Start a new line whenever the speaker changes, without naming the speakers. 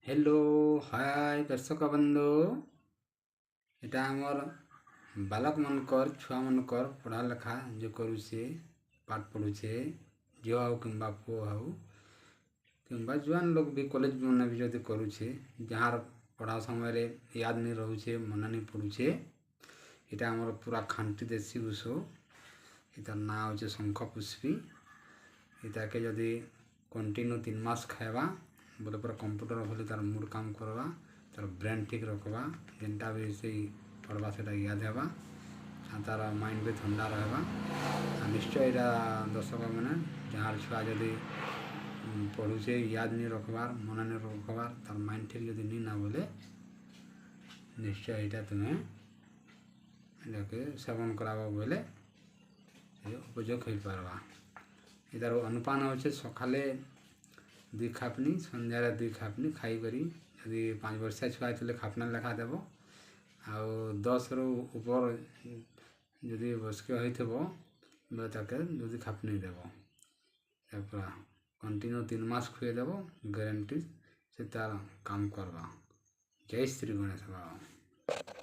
Hello, ହାଏ ଦର୍ଶକ ବନ୍ଧୁ। ଏଟା ଆମର୍ ବାଲକମାନଙ୍କର, ଛୁଆମାନଙ୍କର ପଢ଼ା ଲେଖା ଯେ କରୁଛେ, ପାଠ ପଢ଼ୁଛେ, ଝିଅ ହଉ କିମ୍ବା ପୁଅ ହଉ କିମ୍ବା ଜୁଆନ୍ ଲୋକ୍ ବି, କଲେଜ୍ ମାନେ ବି ଯଦି କରୁଛେ, ଯାହାର ପଢ଼ା ସମୟରେ ୟାଦ୍ ନି ରହୁଛେ, ମନେ ନି ପଡ଼ୁଛେ, ଏଇଟା ଆମର ପୁରା ଖାଣ୍ଟି ଦେଶୀ ଉଷୋ। ଏଟାର ନାଁ ହଉଛେ ଶଙ୍ଖ ପୁଷ୍ପୀ। ଏଟାକେ ଯଦି କଣ୍ଟିନ୍ୟୁ 3 ମାସ ଖାଇବା ବୋଲେ ପୁରା କମ୍ପ୍ୟୁଟର ଭଳି ତାର ମୁଡ୍ କାମ କରବା, ତାର ବ୍ରେନ୍ ଠିକ୍ ରଖବା, ଯେନ୍ଟା ବି ସେଇ ପଢ଼ବା ସେଟା ୟାଦ୍ ହେବା ଆଉ ତାର ମାଇଣ୍ଡ ବି ଥଣ୍ଡା ରହେବା। ଆଉ ନିଶ୍ଚୟ ଏଇଟା ଦର୍ଶକ ମାନେ, ଯାହାର ଛୁଆ ଯଦି ପଢ଼ୁଛେ, ୟାଦ୍ ନି ରଖବାର୍, ମନେ ନି ରଖବାର୍, ତାର ମାଇଣ୍ଡ ଠିକ୍ ଯଦି ନି ନା ବୋଲେ ନିଶ୍ଚୟ ଏଇଟା ତୁମେ ଏଟାକେ ସେବନ କରାବ ବୋଇଲେ ଉପଯୋଗ ହେଇପାରବା। ଏଟାର ଅନୁପାନ ହଉଛେ ସକାଲେ 2 ଖାପନି, ସନ୍ଧ୍ୟାରେ 2 ଖାପନି ଖାଇକରି। ଯଦି 5 ବର୍ଷିଆ ଛୁଆ ହେଇଥିଲେ ଖାପନା ଲେଖା ଦେବ ଆଉ 10ରୁ ଉପର ଯଦି ବୟସ୍କ ହେଇଥିବ ବୋଲେ ତାକେ 2 ଖାପନି ଦେବ। ପୁରା କଣ୍ଟିନ୍ୟୁ 3 ମାସ ଖୁଏଇଦେବ, ଗ୍ୟାରେଣ୍ଟି ସେ ତାର କାମ କରବା। ଜୟ ଶ୍ରୀ ଗଣେଶ ବାବା।